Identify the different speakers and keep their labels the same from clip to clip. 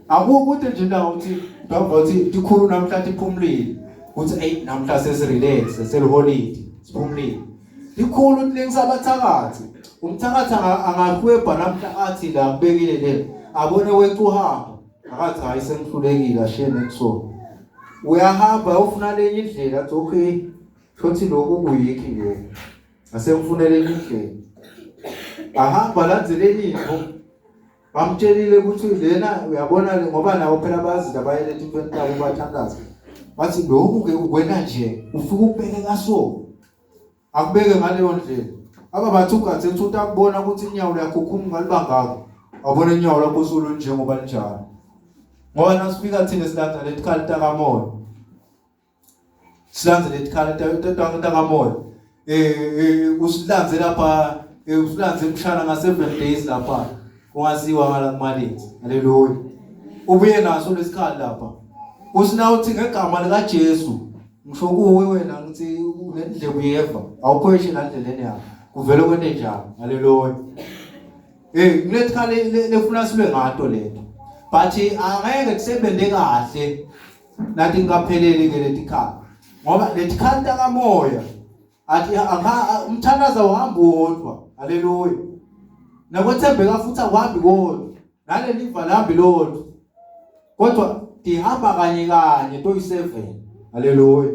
Speaker 1: Akukho ukuthi nje la uthi ndava uthi tikhulu namhla tiphumlile. Uthi ey namhla sesirelax seliholide siphumlile. Likhulu lilengisa abathakathi. Umthakathi angahwebha namhla athi la kubekile le abone weca uhamba. Akathi hayi sengihlulekile ashiye next one. Uyahamba ufuna lenye indlela athi okay shothi lokhu kuyikhi lokhu. Asengifunele enye indlela. Ahamba landzele enye into. Bamtshelile ukuthi lena uyabona le ngoba nawo phela bazi labayele etintweni tabo bathandaza. Bathi lokhu ke ukwena nje ufike ukubeke kaso. Akubeke ngaleyo ndlela. Aba bathi ugathe uthi utakubona ukuthi inyawo liyakhukhuma ngalibangako. Wabona inyawo lakho usulunjengoba linjalo. Ngoba nasifika thina silandza letikhali takamoya. Silandze letikhali takamoya. Eh, eh usilandze lapha eh, usilandze emshana nga 7 days lapha. Ungaziwa ngala kumalinzi. Haleluya. Ubuye naso lesikhali lapha. Usina uthi ngegama lika Jesu ngisho kuwe wena ngithi unendlebe uyeva awukhweshe la ndleleni yakho kuvele kwente njalo haleluya hey kunesikhala lefuna silwe ngato lento but angeke kusebenze kahle nathi ngikapheleli ke letikhala ngoba letikhala takamoya athi umthandazo awuhambi wodwa haleluya nakwethembeka futhi akuhambi kodwa naleli valambi lodwa kodwa tihamba kanye kanye toyi-7 haleluya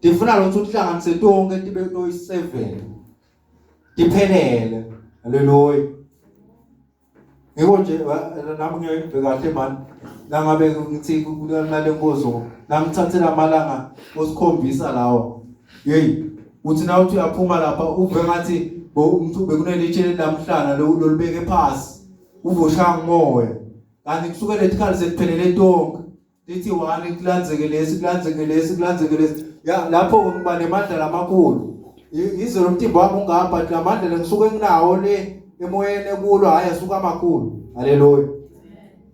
Speaker 1: tifuna lokuthi uhlanganise tonke tibe toyi-7 tiphelele haleluya ngiko nje nami ngiyayibheka kahle mani nangabe ngithi kunale nkozo nangithathela amalanga osikhombisa lawo hey uthi na uthi uyaphuma lapha uve ngathi umuntu bekunelitshe lamhlana lolubeke phasi uvoshaya ngumoya kanti kusuke letikhali sekuphelele tonke lithi one kulandzeke lesi kulandzeke lesi kulandzeke lesi ya lapho ngiba nemandla lamakhulu yize lo mtimba wami ungabha but lamandla lengisuke nginawo le emoyeni ekulo hayi asuka amakhulu haleluya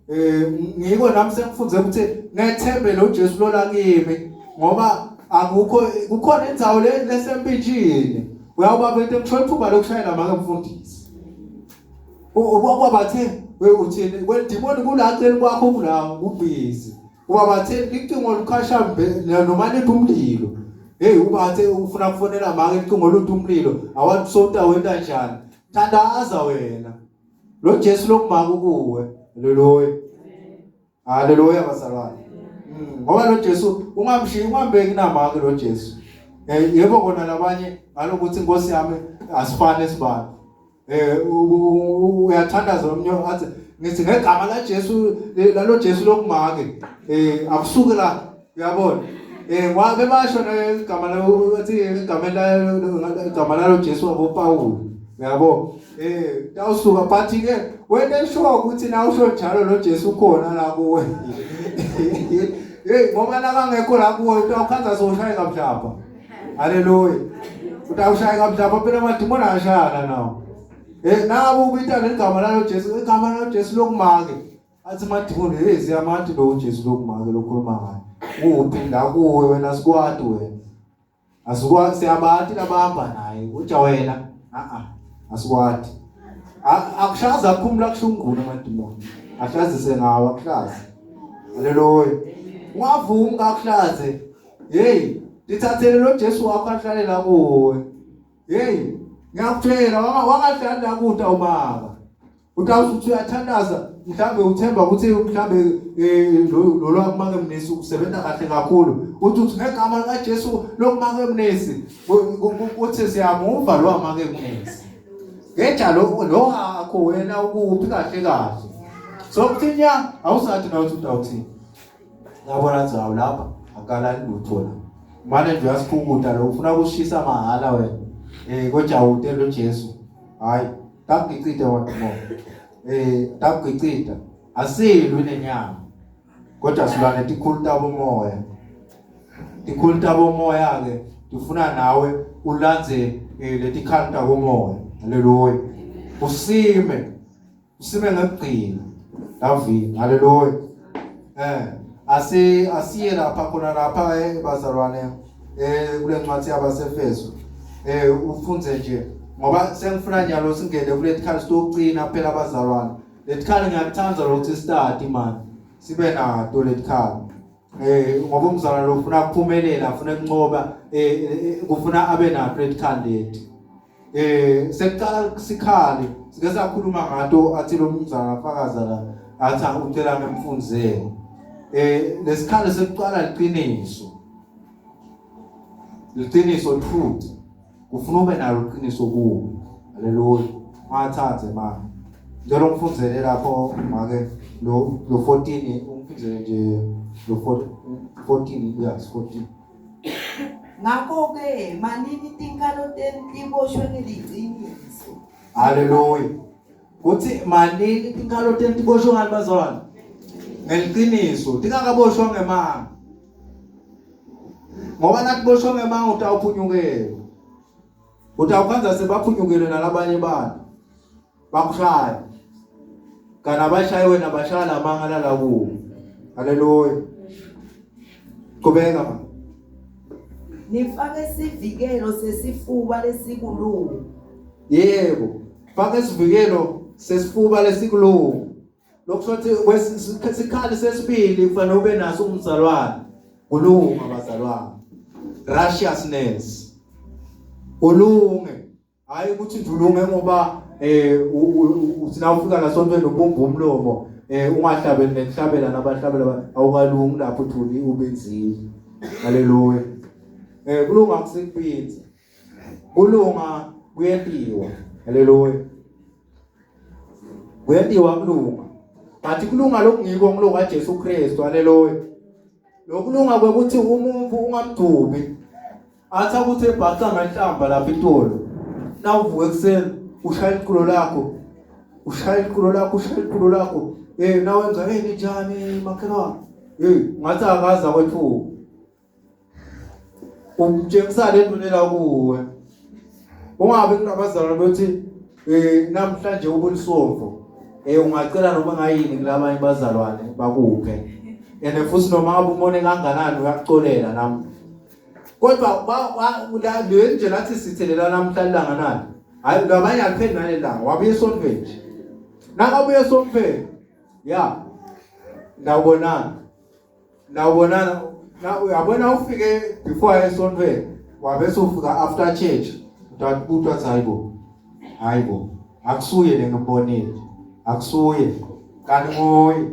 Speaker 1: eh ngiko nami sengifunze ukuthi ngethembe lo Jesu lola kimi ngoba akukho kukhona indzawo le lesempintshini uyawuba bete ngisho ithuba lokushayela make mfundisi Ubabathe we uthini kwedimoni kula cela kwakho kula kubhizi. Ubabathe licingo lukhasha noma lithi umlilo. Hey ubathe ufuna kufonela make licingo luthi umlilo awathi sota wenta njani. Thandaza wena. Lo Jesu lokumaka kuwe. Haleluya. Haleluya bazalwane. Mm, ngoba lo Jesu ungamshiyi ungambeki namake lo Jesu. Eh yebo kona labanye ngalokuthi inkosi yami asifane sibani. Eh uyathandaza omnye athi ngithi ngegama la Jesu lalo Jesu lokumake eh akusuke la uyabona eh ngoba bebasho negama lo athi igama la igama lalo Jesu wabo Paul uyabo eh tawusuka but ke wena esho ukuthi na usho njalo lo Jesu ukhona la kuwe hey ngoba la kangekho la kuwe utawukhanza soshayeka mhlapha Haleluya. Utawushaya kamhlaba phela amadimoni ashayana nawo. Eh nabo ubita legama lalo Jesu, igama lalo Jesu lokumake. Athi amadimoni hey siyamathi lo Jesu lokumake lokhuluma ngaye. Uphi la kuwe wena sikwati wena. Asikwati siyabathi labahamba naye. Uja wena. A a asikwati. Akushaza aphumula kushunguna amadimoni. Ahlazise ngawo akuhlaze. Haleluya. Ungavumi ngakuhlaze. Hey, ndithathele lo Jesu wakho ahlalela kuwe. Hey, ngiyakutshela wangahlali la kude awumaka. Utawuthi uyathandaza mhlambe uthemba ukuthi mhlambe eh, lo lwakumake mnisi usebenza kahle kakhulu. Uthi uthi ngegama lika Jesu lokumake mnisi uthi siyamuva lo amake mnisi. Ngeja lo lo akho wena ukuphi kahle kahle. So kuthi nya awusathi nawe uthi utawuthini. Yabona nje awu lapha akalali lutho la. Mane nje uyasiphukuta lo ufuna ukushisa mahhala wena. Eh kojawute lo Jesu. Hayi, takugicida wena mo. Eh takugicida. Asilwi nenyama. Kodwa silwa netikhulu tabo moya. Tikhulu tabo moya ke tifuna nawe ulandze eh, letikhali tabo moya. Haleluya. Usime Usime ngekugcina. Davide. Haleluya. Eh asi asiye lapha khona lapha eh, bazalwane eh kule ncwadi yabaseFeso. Eh ufunze nje ngoba sengifuna nyalo singene kule tikhathi sokugcina phela abazalwane. Letikhali ngiyakuthanda lokuthi sitati mani sibe nato letikhali. Eh ngoba umzalwane lo ufuna kuphumelela, ufuna kunqoba, eh, eh kufuna abe nato letikhali leti. Eh sekuqala sikhali sike sakhuluma ngato athi lo mzalwane afakaza la athi ucela ngemfundzelo. Eh lesikhali sekuqala liqiniso. Liqiniso truth. Kufuna ube nalo iqiniso kuwe. Haleluya. Ungathathe manje. Ngicela ungifundzele lapho make lo lo 14 ungifundzele nje lo 14 yes 14.
Speaker 2: Ngakho-ke manini tinkhalo tenu tiboshwe ngeliciniso.
Speaker 1: Haleluya. Kuthi manini tinkhalo tenu tiboshwe ngani bazalwane? Ngeliciniso, tingakaboshwa ngemanga. Ngoba nakuboshwa ngemanga utawuphunyukelwa. Utawukhandza sebaphunyukelwe nalabanye bantu. Bakushaya. Kana abashaye wena bashaya lamanga lala kuwo. Haleluya. Qhubeka mama.
Speaker 2: Nifake sivikelo sesifuba lesikulungu.
Speaker 1: Yebo. Faka isivikelo sesifuba lesikulungu. Lokusho ukuthi sikhali sesibili kufanele ube naso umzalwane. Kulunga bazalwane. Righteousness. Ulunge. Hayi ukuthi nje ulunge ngoba eh uthi na ufika la sontweni ubumba umlomo eh ungahlabeli nekuhlabela nabahlabela awukalungi lapho uthuli ubenzile. Haleluya. Eh kulunga kusikubinza. Kulunga kuyentiwa. Haleluya. Kuyentiwa kulunga. But kulunga lokungiko ngilokwa Jesu Kristu. Haleluya. Lokulunga kwekuthi umuntu ungamdubi. Athi ukuthi ebhaca ngenhlamba lapha itolo. Nawuvuka ekuseni ushaya iculo lakho. Ushaya iculo lakho, ushaya iculo lakho. Eh nawenza hey ninjani makhelwane? Hey ngathi akaza kwethuka. Umtshengisa le nto lela kuwe. Ungabi kunabazalwane bethi eh namhlanje ubulisonto. Eh ungacela noma ngayini kulabanye bazalwane bakuphe. And futhi noma ngabe umone kanganani uyakucolela nami. Kodwa ba le nje lathi sithelela namhla ilanga nani. Hayi labanye alipheli nalelanga wabuye esontweni nje. Nakabuye esontweni. Ya. Ndawubonana. Nawubonana na uyabona ufike before esontweni wabe sufika after church udakubuta athi hayibo hayibo akusuye le ngibonile akusuye kanti nguye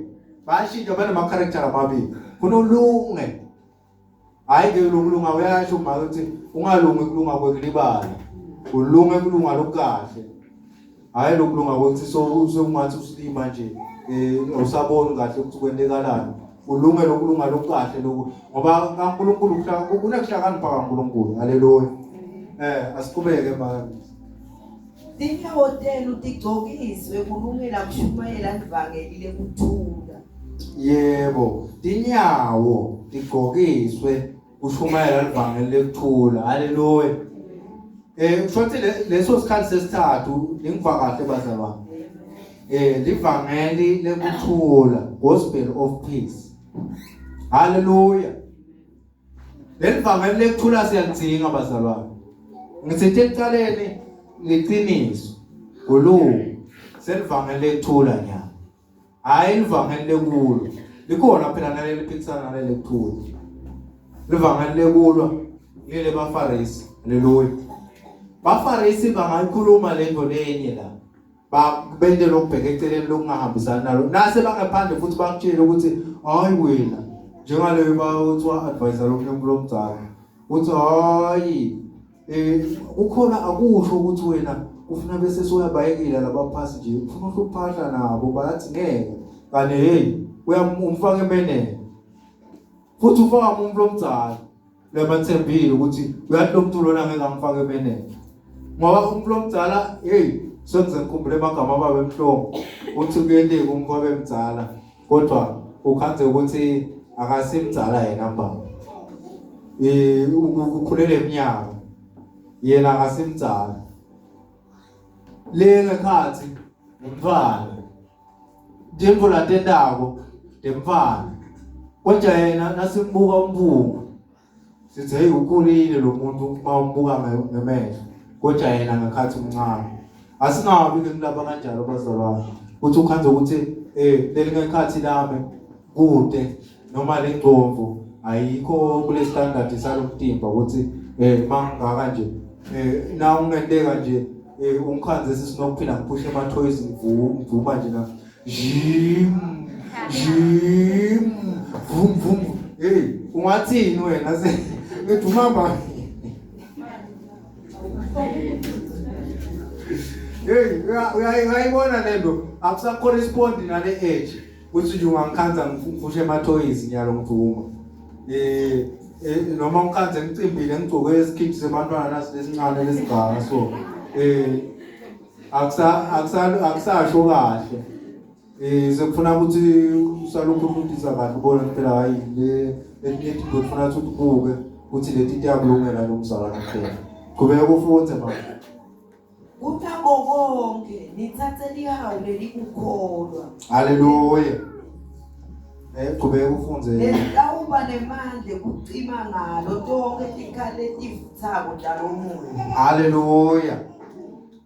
Speaker 1: bashintsha banama character amabili kunolunge hayi ke lokulunga uyasho uma ukuthi ungalungi kulunga kwekulibala ulunge kulunga lokukahle Hayi lokulunga kwekuthi sokungathi usilima nje eh awusaboni kahle ukuthi kwentekalani. Ulunge lokulunga lokukahle lokhu ngoba kaNkuluNkulu kunekuhlakanipha kaNkuluNkulu. Haleluya. Eh asiqhubeke manje.
Speaker 2: Tinyawo tenu tigcokiswe kulungela kushumayela livangeli lekuthula.
Speaker 1: Yebo, tinyawo tigcokiswe kushumayela livangeli lekuthula haleluya eh kusho ukuthi leso sikhathi sesithathu ningiva kahle bazalwane eh livangeli lekuthula gospel of peace haleluya leli vangeli lekuthula siyalidzinga bazalwane ngithethe ekuqaleni liqiniso kulungu selivangeli lekuthula nyana Hayi livangeli lekulwa. Likhona phela naleli phikisana naleli kuthula. Livangeli lekulwa lile baFarisi. Haleluya. BaFarisi bangayikhuluma lento lenye la. Ba bente lokubheka eceleni lokungahambisani nalo. Nase bangaphandle futhi bakutshele ukuthi hayi wena njengaleyo bawuthiwa advisor lomunye umuntu omdala. Uthi hayi Eh kukhona akusho ukuthi wena ufuna bese soyabayekela labaphasi nje ufuna ukuphahla nabo bayathi ngeke kane hey uyamfaka emenene futhi ufaka umuntu lomdzala lemathembile ukuthi uyathi lo muntu lona ngeke angifake emenene ngoba umuntu lomdzala hey sengize ngikhumbule amagama ababe emhlongo uthi kuyenteka umuntu abe mdzala kodwa ukhanze ukuthi akasimdzala yena mbaba eh ukhulele eminyaka yena akasimdzala le ngekhathi ngumntwana tintfo latentako temfana kodwa yena nasimbuka umphunga Sithi hey ukhulile lo muntu uma umbuka ngemehlo kodwa yena ngekhathi umncane. Asingabi ke kulaba kanjalo bazalwane. Uthi ukhandze ukuthi eh lelingekhathi lami kude noma lengcomvu ayikho kule standard salomtimba ukuthi eh mangaka nje eh na ungenteka nje eh ungikhandze sisinokuphila ngiphushe ama toys ngivuma nje la jim jim vum vum hey ungathini wena se ngithi umamba Hey uyayibona lento akusacorrespond nale age kuthi nje ungangikhanza ngifushe emathoyizi nyalo ngivuma eh, eh noma ngikhanze ngicimbile ngigcoke isikhindi sebantwana nasi lesincane lesingaka so eh akusa akusa akusasho kahle eh sekufuna ukuthi usalokhu uhlutisa kahle ubona phela hayi le elinye into kufuna ukuthi ubuke ukuthi leti tiyakulungela lo mzalwane kuphela qhubeka ufunde mama
Speaker 2: Kunako konke nithathe lihawu lelikukholwa.
Speaker 1: Haleluya. Eh qhubeka ufunde.
Speaker 2: Lelitawuba nemandla ekucima ngalo tonke tikhali letivuthako talomubi.
Speaker 1: Haleluya.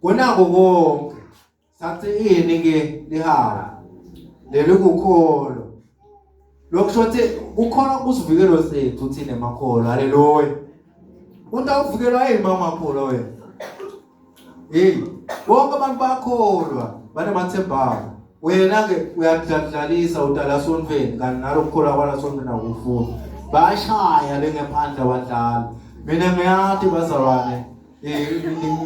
Speaker 1: Kunako konke Sathi ini ke lihawu leli kukholo. Lokusho ukuthi kukhona kusivikelo sethu thina emakholo. Haleluya. Umuntu awuvikelwa yini uma ungakholwa wena? Hey, bonke abantu bakholwa banamathemba abo. Wena ke uyadlalisa udala sontweni kanti nalokukholwa kwala sontweni akufuni. Bashaya lengephandle abadlali. Mina ngiyati bazalwane eh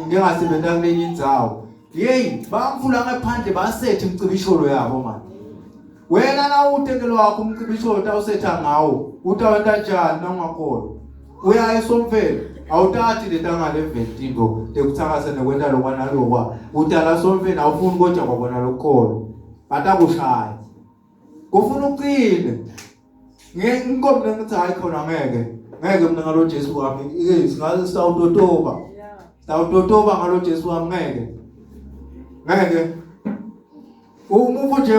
Speaker 1: ngingasebenza kulenye indzawo. Hey, bamvula ngaphandle basethe imcibisholo yabo manje. Wena na utekelo wakho umcibisholo tawusetha ngawo, utawenta njani na ungakholwa? Uya esomfeni, awutati letanga level tinto tekuthakasa nekwenta lokwa nalokwa. Utala somfeni awufuni kodwa kwabona lokukholwa. Batakushaya. Kufuna uqine. Ngeke inkomo ngithi hayi khona ngeke. Ngeke mina ngalo Jesu wami. Eh singaze sawutotoba. Sawutotoba ngalo Jesu wami ngeke. Ngeke. Umuntu nje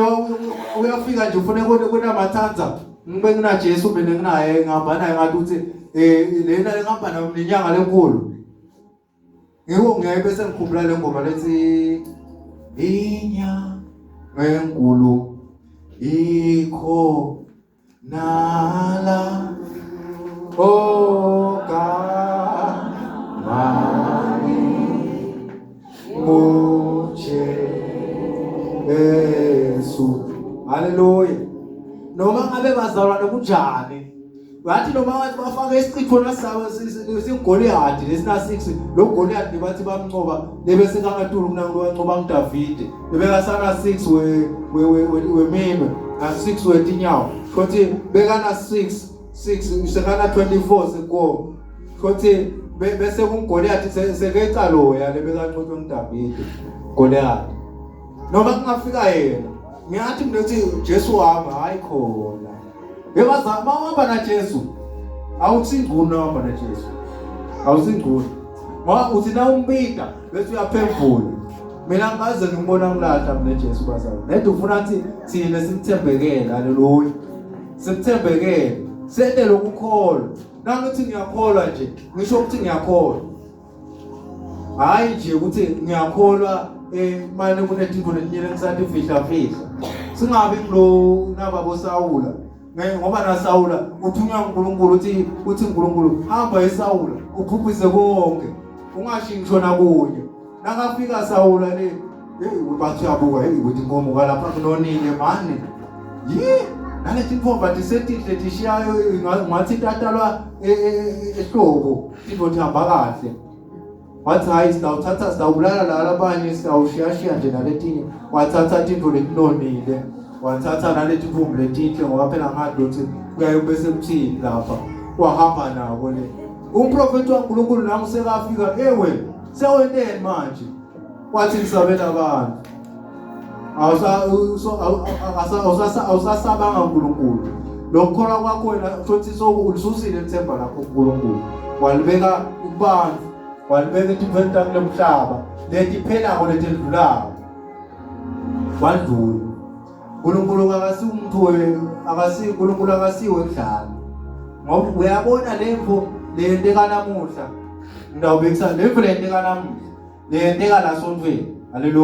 Speaker 1: uyafika nje ufune kunamathanza ngibe ngina Jesu mina nginaye ngihamba naye ngathi uthi eh lena ngihamba nayo inyanga lenkulu. Ngiko ngiyaye bese ngikhumbula le ngoma lethi inya enkulu ikho nala ogamani nguJesu. Haleluya. Noma ngabe bazalwane kunjani Wathi noma wathi bafake isichitho nasabo singGoliath lesina 6 lo Goliath bathi bamncoba lebese kangatulu kunangu wancoba nguDavide lebeka sana 6 we we we weminwe na 6 wetinyawo futhi bekana 6 6 sekana 24 seko futhi bese kunGoliath sekeca loya lebekanqotshwa nguDavide Goliath noma kungafika yena ngiyathi mina ukuthi Jesu wami hayi khona Yebazama uhamba na Jesu. Awusingcono uhamba na Jesu. Awusingcono. Ngoba uthi na umbida bese uyaphendula. Mina ngaze ngibona ngilahla mina Jesu bazalwane. Nede ufuna ukuthi thina simthembekele haleluya. Simthembekele. Sente lokukholwa. Nangithi ngiyakholwa nje, ngisho ukuthi ngiyakholwa. Hayi nje ukuthi ngiyakholwa eh manje kunetinto letinye lengisathi fihla fihla. Singabi kulo naba boSawula. Ngoba naSawula uthunywa uNkulunkulu uthi uthi uNkulunkulu hamba eSawula ubhubhise konke. Ungashi ngisho nakunye. Nakafika Sawula le hey bathi uyabuka hey ukuthi inkomo kalapha kunonile mani. Yi naleti ntfomba tisetinhle tishiyayo ngathi tatalwa e, e, e, ehlobo Into ihamba kahle. Wathi hayi sitawuthatha sitawubulala la labanye sitawushiyashiya nje naletinye. Wathatha tintfo letinonile. Wathatha naleti ntfombi letinhle ngoba phela ngadi ukuthi kuyaye bese kuthini lapha. Wahamba nabo le. Umprofeti waNkulunkulu nangu sekafika ewe sewenteni manje? Wathi ngisabela abantu. Awusasabanga uNkulunkulu. Lokukholwa kwakho wena futhi sokulisusile ithemba lakho kuNkulunkulu. Walibeka kubantu, walibeka etintfweni takule mhlaba, letiphelako letendlulako. Wadlula. uNkulunkulu akasi umuntu akasi uNkulunkulu akasiwe kudlala. Ngoba uyabona lemvo leyenteka namuhla. Ngidawubekisa lemvo leyenteka namuhla. Leyenteka la sontweni. Haleluya.